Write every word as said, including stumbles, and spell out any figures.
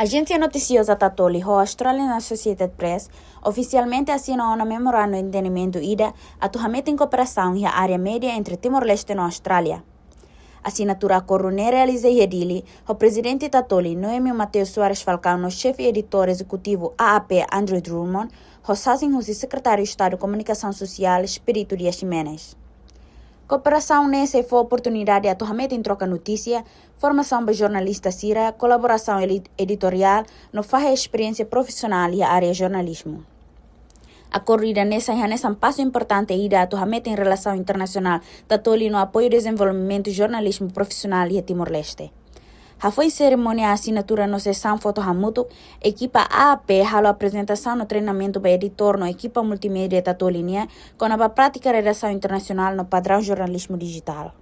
Ajénsia notisioza Tatoli ho Australian Associated Press ofisialmente asina ona memorandu entendimentu ida atu hametin kooperasaun iha área média entre Timor-Leste no Austrália. Asinatura akordu ne'e realiza iha Dili, ho Prezidente Tatoli, Noemi Mateus Soares Falcão, no Xefe Editór Ezekutivu A A P, Andrew Drummond, ho sasin husi Sekretáriu Estadu Komunikasaun Sosiál, Expedito Dias Ximenes. Kooperasaun ne'e sei fó oportunidade atu hametin troka notísia, formasaun ba jornalista sira, kolaborasaun eli-, editoriál, no fahe esperiénsia profisionál iha área jornalizmu. Akordu ida-ne'e sai hanesan pasu importante ida atu hametin relasaun internasionál Tatoli no apoiu dezenvolvimentu jornalizmu profisionál iha Timor-Leste. Hafoin serimónia asinatura no sesaun foto hamutuk, ekipa A A P halo aprezentasaun no treinamentu ba editór no ekipa multimédia Tatoli nian, kona-ba prátika redasaun internasionál no padraun jornalizmu dijitál.